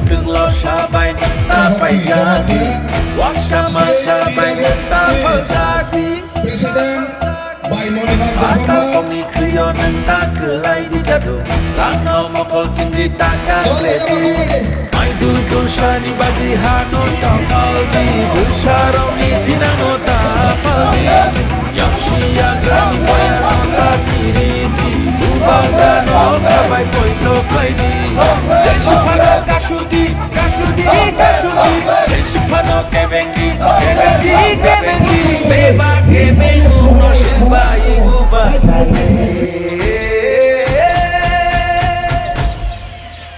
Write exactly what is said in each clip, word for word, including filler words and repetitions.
Tunglo sabai nung ta paijadi, waksa masa bai nung ta paijadi. President by Monihar Debbarma. Atal kongni khwio nung ta kwlai di jadu, langno mokol chingdi ta kasledi. Maidu dosani bagwi hano ta paldi, bwsarokni thinango ta paldi. Yaksi yagrani boyano ta kiridi, bubagano ta bai poito khlaidi. Jai Suphano kasudi, kasudi, kasudi. Jai Suphano kebengi, kebengi, kebengi. Beba kebeng uno silbai buba.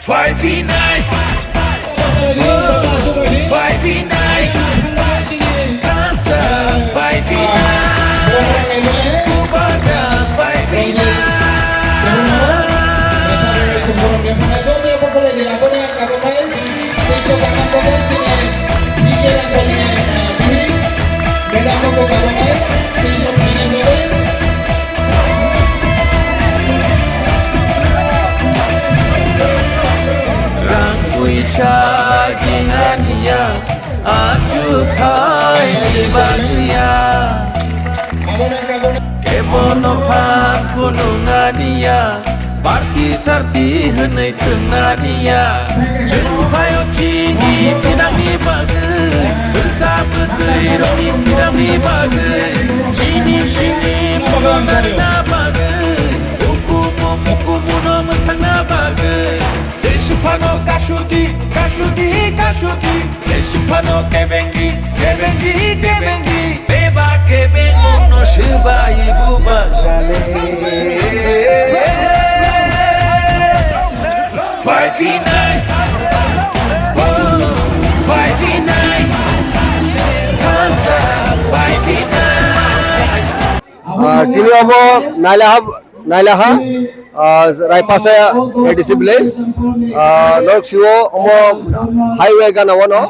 Five v nine. Five v nine. Kansa five v nine. Kubata five v nine. Rang puisa jinganiya, achu khai bagwiya. Kebono phan khulunganiya, party sarti hwnwi thwngnaniya. Chwng phaio chini thinangni bagwi, bwsa bwtwi rokni thinangni bagwi, chini sini pogo narina bagwi, ukumu mukumu no mwthangna bagwi. Jai Suphano kasudi, kasudi, kasudi. Jai Suphano kebengi, kebengi, kebengi. Beba kebeng no swbai buba sale. Five v nine. Five v nine. Kansa five v nine. Ah, tini obo nailaha, nailaha, ah, Raipasa A D C village, ah, norok sio omo highway gana wano,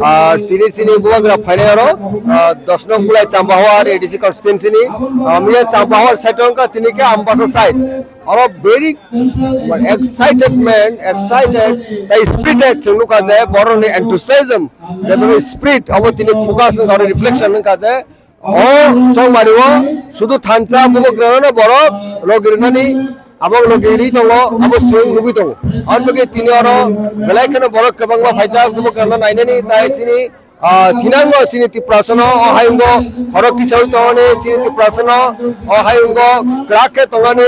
ah, tini sini bubagra phainai oro, ah, dos nong Kulai Champahawar A D C constituency ni, ah, miya Champahawar side wngkha tini khe Ambasa side. Oro very excited man, excited, tai spirited chwng nukha je borokni enthusiasm, je bini spirit obo tini focus wngkha, oro reflection wngkha je, o chongmari o sudu thansa bubagrano borok logirnani abo logiri tongo, abo chwng nugwi tongo. Aboni bagwi tini oro belai kheno borok kwbangma phaijak bubagrano nainani, tai chini, ah, thinango chini Tiprasano o hayungo khorok kisaui tongmani, chini Tiprasano o hayungo kwrak khe tongmani,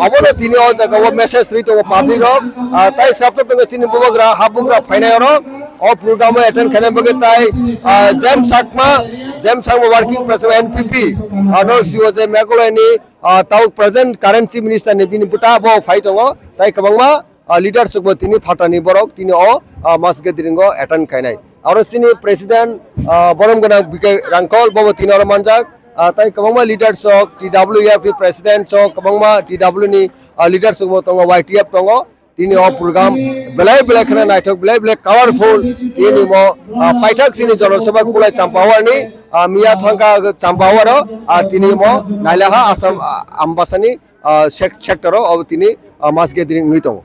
obono tini o jaga o message rwi tongo public rok. Ah, tai sabto tongo chini bubagra, habugra phainai oro. O program o attend khaina bagwi tai, ah, James Chakma, James Chakma working president N P P, ah, norok sio je Meghalaya ni, ah, tau present current chief minister ni bini bwta bo phai tongo, tai kwbangma, ah, leaders rok bo tini phatani borok tini o, ah, mass gathering o attend khainai. Aro chini president, ah, borom gwnang B K Rangkhol bo bo tini oro manjak, ah, tai kwbangma leaders rok T W F ni president rok kwbangma T W ni, ah, leaders rok bo tongo, Y T F tongo. Tini o program belai belai kheno naithok, belai belai colorful. Tini mo, ah, paithak chini Jonosabha Kulai Champahawar ni, ah, miya thangkha Champahawar o, ah, tini mo nailaha Assam, ah, Ambasani, ah, sek-, sector o obo tini, ah, mass gathering wngwi tongo.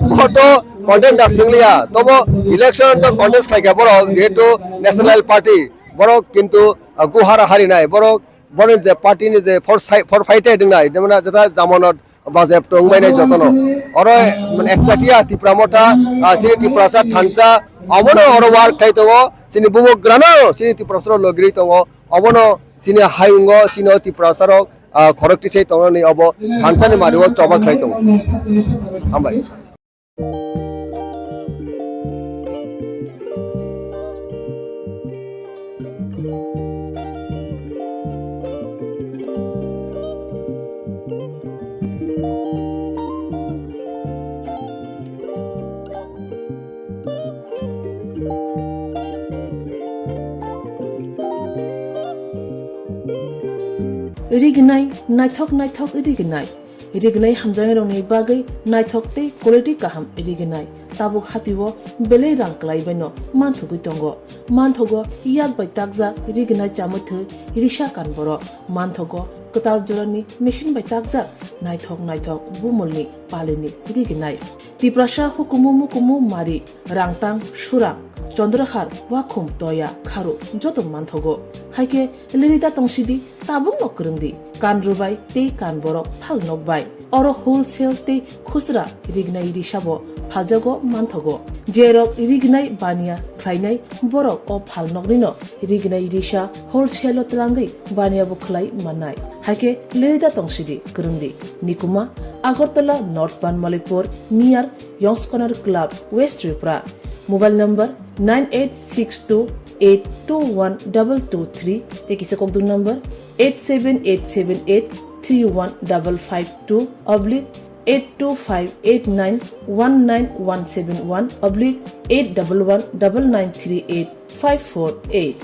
Boto content dak singliya, tobo election to contest khaikha borok, jehetu national party, borok kintu, ah, guhara harinai, borok Bono je party ni je for si-, for fighter wngnai, jemon jeta jamanot bajep tongbainai jotono. Oro, mane, eksatia Tipra Motha, ah, chini Tiprasa thansa, obono oro work khai tongo, chini bubagrano, chini Tiprasa logiri tongo, obono chini hayungo, chini o Tiprasa rok, ah, khorok tisai tongnani obo thansa ni mari o choba khlai tongo. Hambai. Rignai, naithok naithok rignai. Rignai hamjaknairokni bagwi naithok tei quality kaham rignai. Tabuk hatio belai rang kwlaibaino manthogwi tongo. Manthogo yak bai takjak rignai chamwi thwi risa kan borok. Manthogo Kwtal jorani machine bai takjak naithok naithok bumulni palini rignai. Tiprasa hukumu mukumu mari, Rangtang, Surang, Chandrahar, Wakhum, Toya, Kharu joto manthogo. Haikhe lirida tongsidi, tabukno kwrwngdi. Kan rwbai tei kan borok phalnok bai. Oro wholesale tei khusra rignai risabo phaljago manthogo. Jerok rignai baniya khlainai borok o phalnoknino rignai risa wholesale-o twlangwi baniya bo khlai mannai. Haikhe lirida tongsidi kwrwngdi. Nikuma, Agartala North Banmalipur, near Yongskonar Club, West Tripura. Mobile number nine eight six two eight two one double two three, tei kisa kokdung number eight seven eight seven eight three one double five two oblique eight two five eight nine one nine one seven one oblique eight double one double nine three eight five four eight.